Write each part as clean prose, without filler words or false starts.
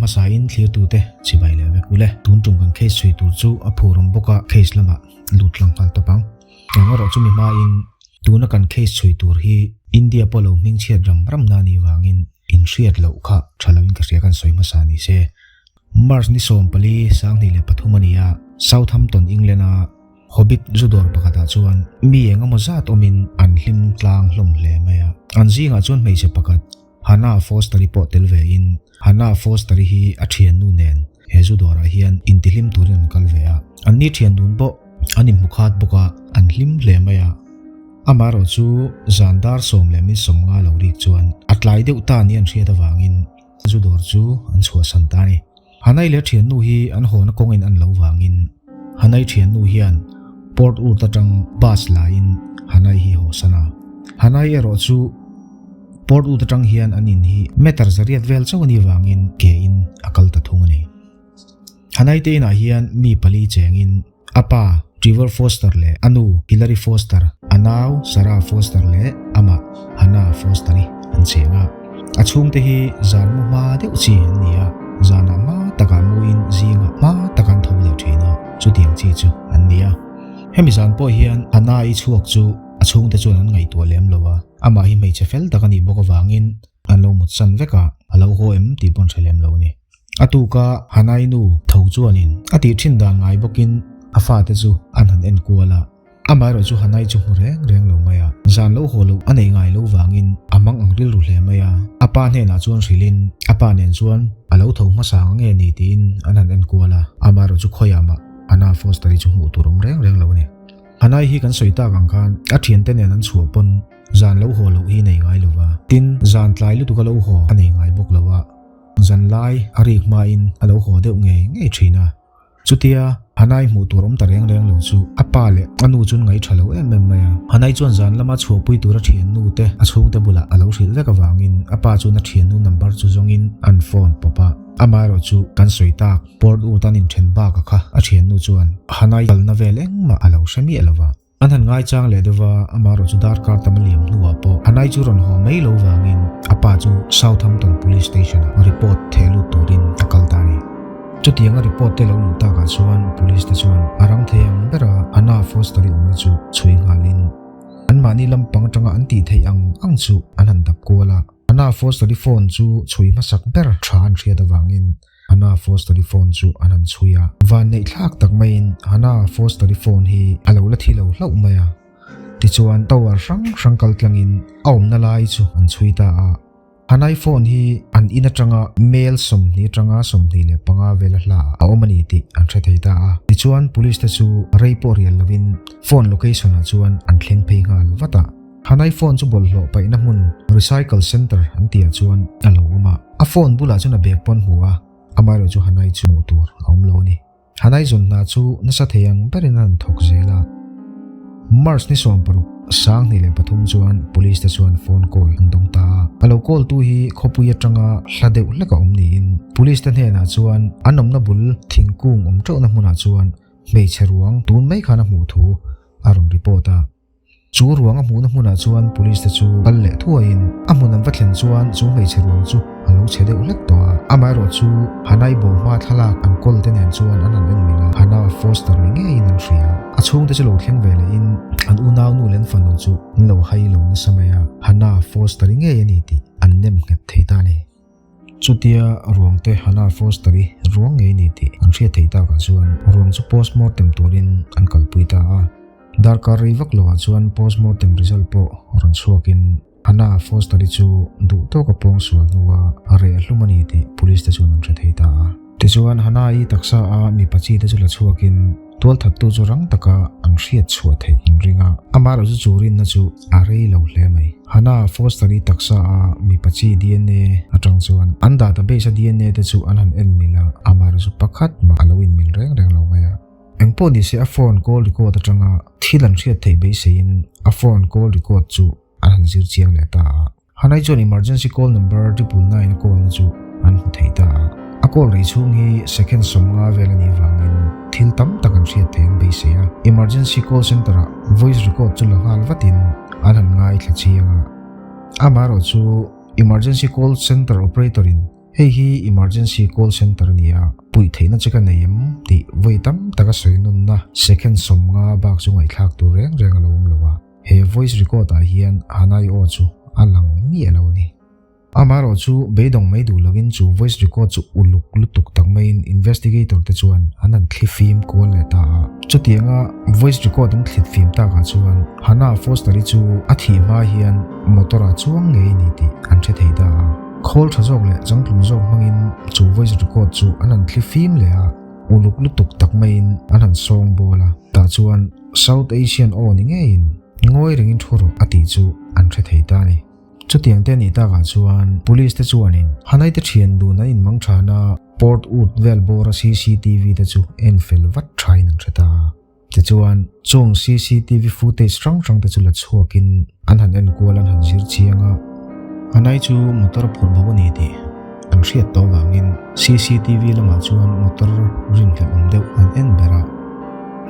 hmasa in thlirtute chibai leh vek ule. Tun tum kan case chhui tur chu a phur awm bawk a, case lamah lut tlang nghal tawp ang. Eng erawh chumi hmain tuna kan case chhui tur hi India pawh lo hmingchhiat ram ram na anih vangin inhriat loh kha tha loin ka hria kan sawi hmasa ni se. March ni 14 2003 a ni a, Southampton, England-a Hobbit zu dawr pakhatah chuan mi eng emaw zat awmin an hlim tlang hlawm hle mai a. An zingah chuan hmeichhe pakhat Hannah Foster-i pawh tel vein Hannah Foster-i hi a thiannu nen he zu dawrah hian intihlim turin an kal ve a. Anni thian dun pawh an inhmu khat bawk a, an hlim hle mai a. Amaherawh chu zan dar 10:50 lo rik chuan a tlai deuh ta ni an hriat avangin zu dawr chu an chhuahsan ta a ni. Hanai leh thiannu hi an hawna kawngin an lo vangin Hanai thiannu hian Port Urt atang bus laiin Hanai hi haw san a. Hanai erawh chu Port Urt atang hian an in hi meter zariat vel chauh a nih vangin ke in a kal ta thung a ni. Hanai te inah hian mi pali chengin A pa, Trevor Foster leh a nu, Hillary Foster, a nau, Sarah Foster leh amah, Hannah Foster-i an cheng a. A chhungte hi zan mu hma deuh chi an ni a, zanah hma takah muin zingah hma taka an tho leh thin a, chutiang chi chu an ni a. Hemi zan pawh hian Hannah-i chhuak chu a chhungte chuan an ngaihtuah lem lo a, amah hi hmeichhe fel tak a nih bawk avangin an lo mutsan vek a, a lo haw em tih pawh an hre lem lo a ni. A tuka Hanai nu tho chuanin a tih thin dan ngai bawkin a fate chu an han en kual a. Amaherawh chu Hanai chu hmu reng reng lo mai a, zan lo haw loh a nei ngai lo vangin a mang ang rilru hle mai a. A pa hnenah chuan hrilhin a pa nen chuan a lo tho hmasa ang nge ni tiin an han en kual a. Amaherawh chu khawiah mah Hannah Foster-i chu hmuh tur awm reng reng lo a ni. Hanai hi kan sawi tak ang khan a thiante nen an chhuah pawn zan lo haw loh hi nei ngai lo va, tin zan tlai lutuk a lo haw a nei ngai bawk lo a. Zan lai a rik hmain a lo haw deuh ngei ngei thin a. Chutia Hanai hmuh tur awm ta reng reng lo chu a pa leh a nu chuan ngaih tha lo em em mai a. Hanai chuan zan lama chhuahpui tura thiannu te a chhungte bulah a lo hrilh vek avangin a pa chuan a thiannu number chu zawngin an phone pawp a. Amaherawh chu kan sawi tak Port Ut an inthen baka kha a thiannu chuan Hanai kalna vel engmah a lo hre miah lo va. An han ngaichang leh deuh a, amaherawh chu darkar tam a liam hnuah pawh Hanai chu rawn haw mai lo vangin a pa chu Southampton Police Station-ah report theh lut turin a kal ta a ni. Chutianga report te lo luh takah chuan Police te chuan a rang thei ang bera Anna Foster-i awmna chu chhui nghalin anmahni lampang atanga an tih theih ang ang chu an han dap kual a. Anna Foster-i phone chu chhui hmasak ber tha an hriat avangin Hannah Foster-i phone chu an han chhui a. Vanneih thlak tak maiin Hannah Foster-i phone hi a lo la thi lo hlauh mai a. Tichuan tower hrang hrang kal tlangin a awmna lai chu an chhui ta a. Hannah-i phone hi an in atanga mail 20 atanga 25 vela hla a awm a ni tih an hre thei ta a. Tichuan police te chu rei pawh rial lovin phone location ah chuan an thleng phei nghal vat a. Hanai phone chu bawlhhlawh paihna hmun recycle centre an tihah chuan a lo awm a, a phone bulah chuan a bag pawn hmu a, amaherawh chu Hanai chu hmuh tur a awm lo a ni. Hanai zawn hna chu nasa thei ang berin a rawn thawk zel a. March ni 16, 2003 chuan police te chuan phone call an dawng ta a, a lo call tu hi khawpui atanga hla deuh hlek a awm niin police te hnenah chuan an awmna bul thingkung awm teuhna hmunah chuan hmeichhe ruang tun mai khan a hmuh thu a rawn report a. Chu ruang a hmuhna hmunah chuan police te chu kal leh thuaiin a hmun an va thlen chuan chu hmeichhe ruang chu a lo chhe deuh hlek tawh a. Amaherawh chu Hanai bawhma thlalak an kawl te nen chuan an han en mil a, Hannah Foster ni ngeiin an hria. A chhungte chu lo thleng ve lehin an unau nu leh an fanu chu an lo hai lo nasa mai a, Hannah Foster-i ngei a ni tih an nem nghet thei ta a ni. Chutia ruangte Hannah Foster-i ruang ngei ni tih an hriat theih takah chuan ruang chu postmortem turin an kalpui ta a. Darkar rei vak loah chuan postmortem result pawh rawn chhuakin Hannah Foster-i chu duh tawka pawng sual hnua a reh hlum a ni tih police te chuan an hre thei ta a. Tichuan Hannah-i taksa a mipa chi te chu la chhuakin Tualthattu chu rang taka an hriat chhuah theih an ring a, amaherawh chu chu rinna chu a rei lo hle mai. Hannah Foster-i taksa a mipa chi dna atang chuan an database a dna te chu an han en mil a, amaherawh chu pakhat mah a lo inmil reng reng lo mai a. Engpawh nise a phone call record atanga thil an hriat theih beiseiin a phone call record chu an han zir chiang leh ta a. Hanai chuan emergency call number 999 a call na chu an hmu thei ta a. A call rei chhung hi second 50 vel a nih vangin thil tam tak an hriat thei an beisei a. Emergency call center ah voice record chu la nghal vatin an han ngaithla chiang a. Amaherawh chu emergency call center operator in. Hei hi emergency call center a ni a, puih theihna che ka nei em tih vawi tam taka sawi nunna second 50 bak chu ngaihthlak tur reng reng a lo awm lo a, he voice record ah hian Hanai aw chu a lang miah lo a ni. Amaherawh chu beidawng mai duh lovin chu voice record chu uluk lutuk tak maiin investigator te chuan an han thli fim kual leh ta a. Chutianga voice record an thlit fim takah chuan Hannah Foster-i chu a thih hma hian motor ah chuang ngei a ni tih an hre thei ta a. Khawl tha zawk leh changtlung zawk hmangin chu voice record chu an han thli fim leh a, uluk lutuk tak maiin an han sawng bawl a. Tah chuan South Asian aw ni ngeiin ngawi rengin thu rawh a tih chu an hre thei ta a ni. Chutiang te a nih takah chuan Police te chuanin Hanai te thian dun an inmang than a, Port Wood vel bawra cctv te chu en fel vat thain an hre ta. Tichuan, chung cctv footage hrang hrang te chu la chhuakin an han enkual an han zir chiang a, Hanai chu motor a phurh bo a ni tih an hriat tawh avangin cctv lamah chuan motor rinhlelh awm deuh an en ber a.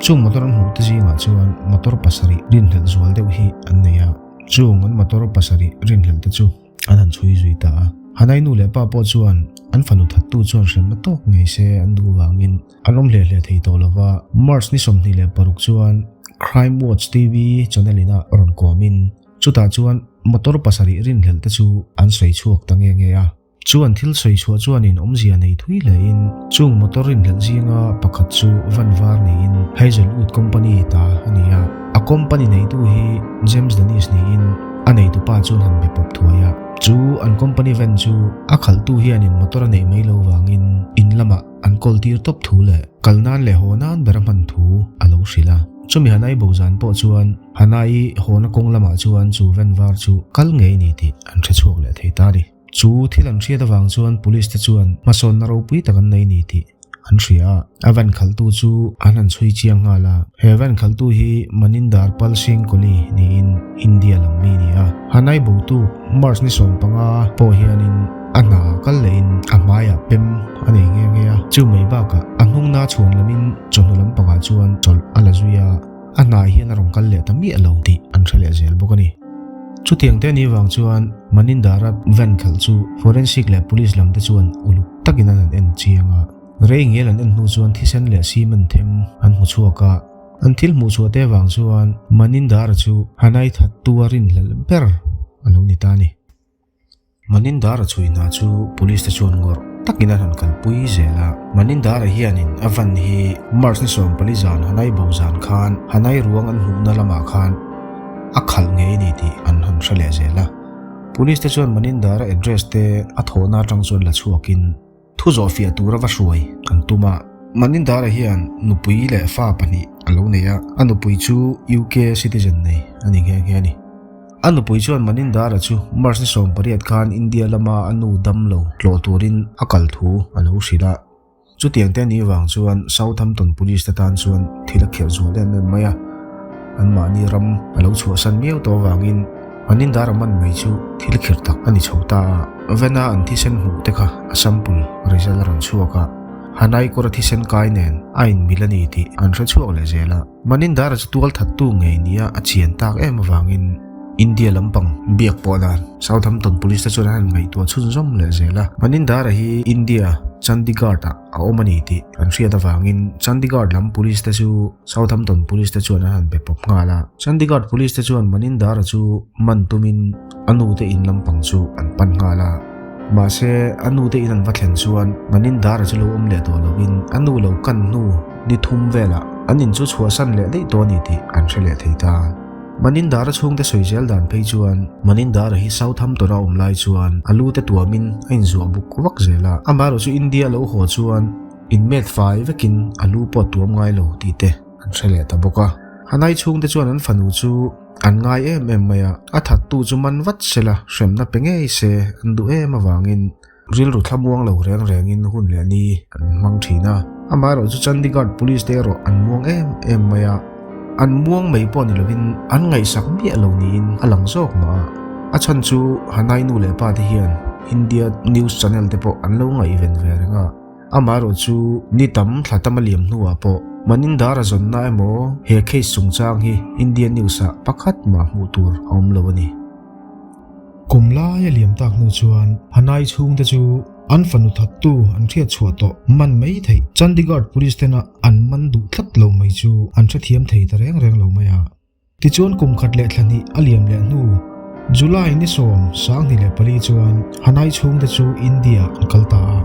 Chung motor an hmuh te zingah chuan motor pasarih rinhlelh zual deuh hi an nei a. Chung an motor pasarih rinhlelh te chu an han chhui zui ta a. Hanai nu leh pa pawh chuan an fanu thattu chuan hremna tawk ngei se an duh vangin an awm hle hle thei tawh lo va. March ni 26 chuan Crime Watch TV channel ina rawn kawmin chutah chuan motor pasarih rinhlelh te chu an sawi chhuak ta nge nge a. Chu an thil sawi chhuah chuanin awmzia nei thui hlein chung motor rinhlelh zinga pakhat chu van var niin Hazelwood company ta a ni a. A company neitu hi James Dennis niin a neitupa chuan han be pawp thuai a. Chu an company van chu a khalhtu hianin motor a neih mai lo vangin in lamah an kawl tir tawp thu leh kal nan leh haw nan ber a hman thu a lo hrilh a. Chumi Hanai bo zan pawh chuan Hanai hawna kawng lamah chuan chu van var chu kal ngei ni tih an hre chhuak leh thei ta a ni. Chu thil an hriat avang chuan police te chuan hmasawnna ropui tak an nei ni tih an hria a. A van khaltu chu an han chhui chiang nghal a. He van khaltu hi Manindar Pal Singh Kohli niin India lam mi a ni a. Hanai botu March ni 15 pawh hianin a hna kal lehin a hmaiah pem a nei nghe nghe a. Chu mai bakah a hnungna chhuan lamin chawhnu lampangah chuan chawlh a la zui a. A hnai hian a rawn kal leh ta miah lo tih an hre leh zel bawk a ni. Chutiang te anih vang chuan Manindara van khalh chu forensic leh police lam te chuan uluk takin an han en chiang a. Rei ngial an en hnu chuan thisen leh cement them an hmu chhuak a. An thil hmuh chhuah te vang chuan Manindara chu Hanai thattu a rinhlelh ber a lo ni ta a ni. Manindara chhui hna chu police te chuan ngawrh takin an han kalpui zel a. Manindara hianin a van hi March ni 14 zan Hanai bo zan khan Hanai ruang an hmuhna lamah khan a khalh ngei a ni tih an han hre leh zel a. Police te chuan Manindara address te a thawhna atang chuan la chhuakin Thu zawhfiah tura va hruai an tum a. Manindara hian nupui leh fa pahnih a lo nei a, a nupui chu UK citizen nei a ni nghe nghe a ni. A nupui chuan Manindara chu March ni 18 khan India lama a nu dam lo tlawh turin a kal thu a lo hrilh a. Chutiang te anih vang chuan Southampton Police te tan chuan thil a kherh zual em em mai a. Anmahni ram a lo chhuahsan miau tawh avangin Manindara man mai chu thil khirh tak a ni chho ta a. Vena an thisen hmuh te kha a sample result a rawn chhuak a, Hanai kawra thisen kai nen a inmil a ni tih an hre chhuak leh zel a. Manindara chu tual thattu ngei nia a chian tak em avangin India lampang biak pawh dan Southampton Police te chuan an han ngaihtuah chhunzawm leh zel a. Manindara hi India Chandigarh ah a awm a ni tih an hriat avangin Chandigarh lam Police te chu Southampton Police te chuan an han be pawp nghal a. Chandigarh Police te chuan Manindara chu man tumin a nu te in lampang chu an pan nghal a. Mahse, a nu te in an va thlen chuan Manindara chu lo awm leh tawh lovin a nu lo kan hnu ni thum velah an in chu chhuahsan leh daih tawh a ni tih an hre leh thei ta. Manindara chhungte sawi zel dan phei chuan Manindara hi Southampton a awm lai chuan a lu te tuamin a inzuah buk vak zel a. Amaherawh chu India lo haw chuan inmet fai vekin a lu pawh a tuam ngai lo tih te an hre leh ta bawk a. Hanai chhungte chuan an fanu chu an ngai em em mai a, a thattu chu man vat sela hremna pe ngei se an duh em avangin Rilru thlamuang lo reng rengin hun leh ni an hmang thin a. Amaherawh chu Chandigarh Police te erawh an muang em em mai a. An muang mai pawh ni lovin an ngaihsak miah lo niin a lang zawk mah a. A chhan chu Hanai nu leh pa te hian India news channel te pawh an lo ngaihven ve reng a. Amaherawh chu ni tam thla tam a liam hnuah pawh Manindara zawnna emaw he case chungchang hi India news ah pakhat mah hmuh tur a awm lo a ni. Kum lai a liam tak hnu chuan Hanai chhungte chu. An fanu thattu an hriat chhuah tawh man mai theih Chandigarh Police tena an man duh tlat lo mai chu an hrethiam thei ta reng reng lo mai a. Tichuan kum khat leh thla hnih a liam leh hnu July ni 24 chuan Hanai chhungte chu India an kal ta a.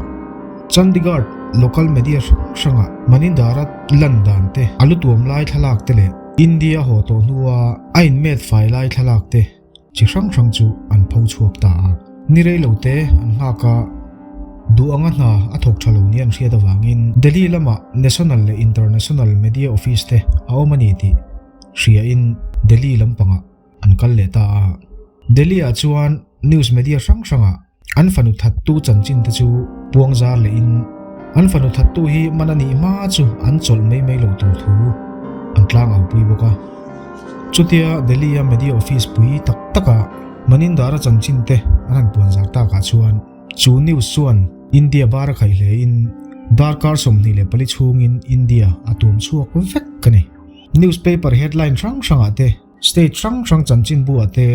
Chandigarh local media hrang hrangah Manindara lan dan te, a lutuam lai thlalak te leh India haw tawh hnua a inmet fai lai thlalak te chi hrang hrang chu an pho chhuak ta a. Ni rei lo te an nghak a, duh anga hna a thawk tha lo ni an hriat avangin Delhi lamah National leh International Media Office te a awm a ni tih hriain Delhi lampangah an kal leh ta a. Delhi ah chuan news media hrang hrangah An fanu thattu chanchin te chu puang zar lehin an fanu thattu hi man a nih hma chu an chawlh mai mai lo tur thu an tlang au pui bawk a. Chutia Delhi a media office pui tak taka Manindara chanchin te an han puan zar takah chuan chu news chuan India bar a khaih hlein darkar 24 chhungin India a tuam chhuak vek a ni. Newspaper headline hrang hrangah te State hrang hrang chanchinbu ah te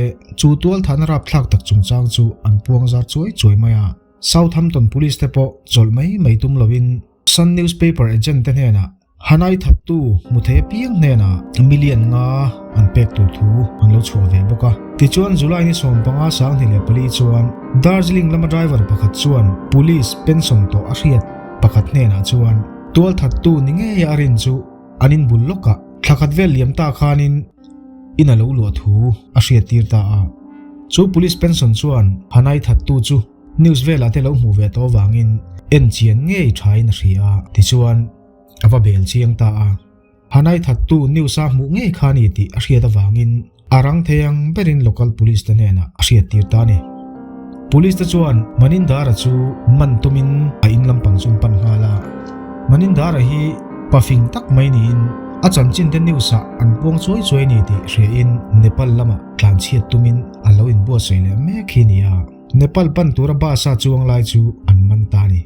chu tualthahna rapthlak tak chungchang chu an puang zar chuai chuai mai a. Southampton Police te pawh chawlh mai mai tum loin Sun Newspaper agent te hnenah Hanai thattu hmu thei apiang hnenah million nga an pek tur thu an lo chhuah ve bawk a. Tichuan July ni 15 24 chuan Darjeeling lama driver pakhat chuan Police pension tawh a hriat pakhat hnenah chuan tualthattu ni ngeia a rin chu An inbul lawkah thla khat vel liam ta khanin in a lo luah thu a hriat tir ta a. Chu police pension chuan Hanai thattu chu news velah te lo hmuh ve tawh avangin en chian ngei thain a hria a, tichuan a va bel chiang ta a. Hanai thattu news a hmuh ngei kha a ni tih a hriat avangin A rang thei ang berin local police te hnenah a hriattir ta a ni. Police te chuan Manindara chu man tumin a in lampang chu an pan nghal a. Manindara hi pa fing tak mai niin a chanchin te news ah an puang chuai chuai a ni tih hriain Nepal lamah tlanchhiat tumin a lo inbuatsaih leh mek hi a ni a. Nepal pan tura bus a chuang lai chu an man ta a ni.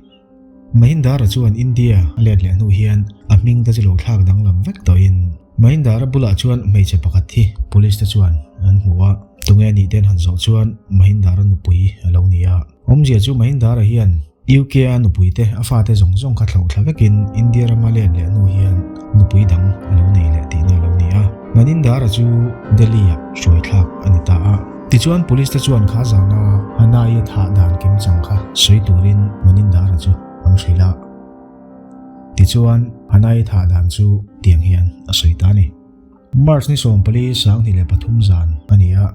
Mahindara chuan India a let leh hnu hian a hming te chu lo thlak danglam vek tawhin Mahindara bulah chuan hmeichhe pakhat hi police te chuan an hmu a, tunge a nih te an han zawh chuan Mahindara nupui a lo ni a. Awmzia chu Mahindara hian UK a nupui te a fate zawng zawng kha thlauh thla vekin India rama let leh hnu hian nupui dang a lo nei leh tihna a lo ni a. Manindara chu Delhi ah hruai thlak a ni ta a. Tichuan police te chuan kha zana Hanai-a thah dan kimchang kha sawi turin Manindara chu an hrilh a. Tichuan Hanai-a thah dan chu tiang hian a sawi ta a ni. March ni 14 2003 zan a ni a,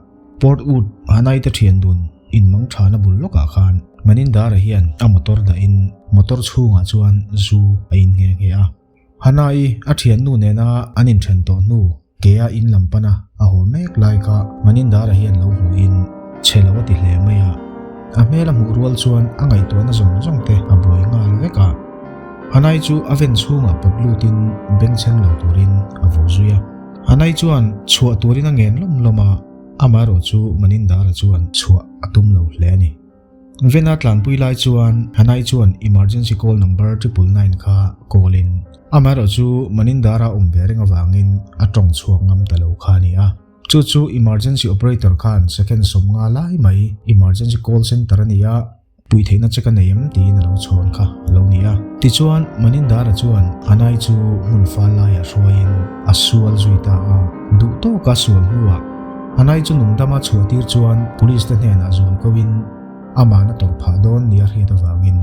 Port Wood Hanai te thian dun inmang thana bul lawkah khan Manindara hian a motor dahin motor chhungah chuan zu a in nghe nghe a. Hanai a thiannu nena an inthen tawh hnu kea in lam pana a haw mek lai kha Manindara hian lo hmuhin chhe lo a ti hle mai a. A hmel a hmuh rual chuan a ngaihtuahna zawng zawng te a buai nghal vek a. Hanai chu a ven chhungah pawt lutin bengchheng lo turin a vo zui a. Hanai chuan chhuah turin a ngen lawm lawm a, amaherawh chu Manindara chuan chhuah a tum lo hle a ni. Vena tlanpui lai chuan Hanai chuan emergency call number 999 kha call in amaherawh chu Manindara awm ve reng avangin a tawng chhuak ngam ta lo kha a ni a. Chu chu emergency operator khan second 50 lai mai emergency call center a ni a, pui theihna che ka nei em tiin a lo chhawn kha a lo ni a. Tichuan Manindara chuan Hanai chu hmun fal laiah hruaiin a sual zui ta a, duh tawka sual hnuah Hanai chu nungdama chhuah tir chuan police te hnenah zual koin amah na tawrh phah dawn nia hriat avangin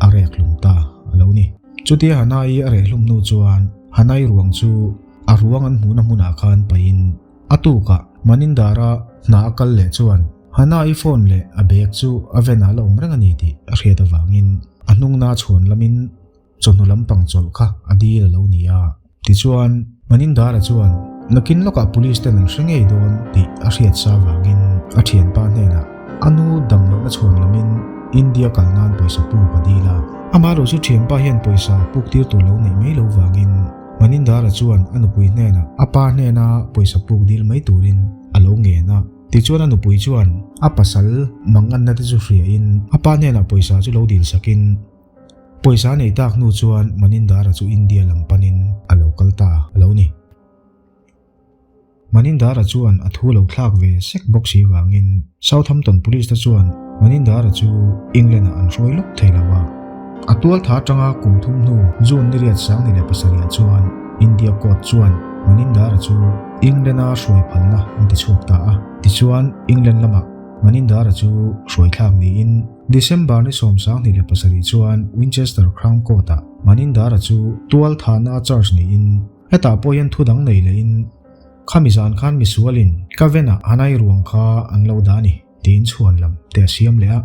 a rek hlum ta a lo ni. Chutia Hanai a reh hlum hnu chuan Hanai ruang chu a ruang an hmuhna hmunah khan pahin a tukah Manindara hna a kal leh chuan Hanai phone leh a bag chu a venah la awm reng a ni tih a hriat avangin a hnungna chhuan lamin Chawhnu lampang chawlh kha a dil a lo ni a. Tichuan, Manindara chuan nakin lawkah police ten an hre ngei dawn tih a hriat sa vangin a thianpa hnenah a nu dam lohna chhuan lamin India kal nan pawisa puk a dil a. Amaherawh chu thianpa hian pawisa puk tir tur lo neih mai lo vangin Manindara chuan a nupui hnenah a pa hnena pawisa puk dil mai turin a lo ngen a. Tichuan a nupui chuan a pasal manganna te chu hriain a pa hnenah pawisa chu lo dil sakin, Pawisa nei tak hnu chuan Manindara chu India lam panin a lo kal ta a lo ni. Manindara chuan a thu lo thlak ve sek bawk si vangin Southampton Police te chuan Manindara chu England-ah an hruai lawk thei lo a. A tualtha atanga kum thum hnu June ni riat 2007 ah chuan India court chuan Manindara chu England-a hruai phalna an ti chhuak ta a. Tichuan, England lamah Manindara chu hruai thlak niin December ni 27 chuan Winchester Crown Court-ah Manindara chu tualthahna a charge niin hetah pawh hian thu dang nei lehin Khami zan khan misualin ka venah Hanai ruang kha an lo dah a ni tiin chhuan lam te a siam leh a.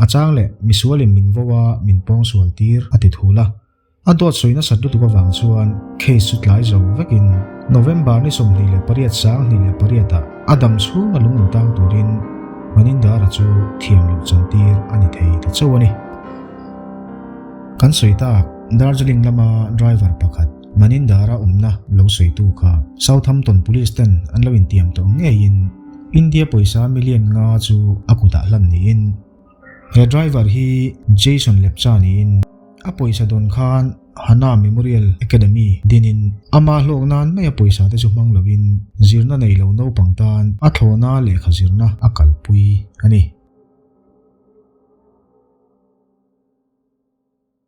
A chang leh misualin min vo a min pawng sual tir a ti thul a. A dawt sawi nasat lutuk avang chuan case chu tlai zo vekin November ni 28 2008 ah a dam chhung a lung intang turin Manindara chu thiam loh chan tir a ni thei ta chauh a ni. Kan sawi tak Darjeeling lama driver pakhat Manindara awmna lo sawitu kha Southampton Police ten an lo intiam tawh ngeiin India pawisa million nga chu a kutah hlan niin He driver hi Jason Lepcha niin a pawisa dawn khan Hana Memorial Academy dinin ama hlawk nan mai a pawisa te chu hmang lovin zirna nei lo naupang tan a thlawhna lehkha zirna a kalpui a ni.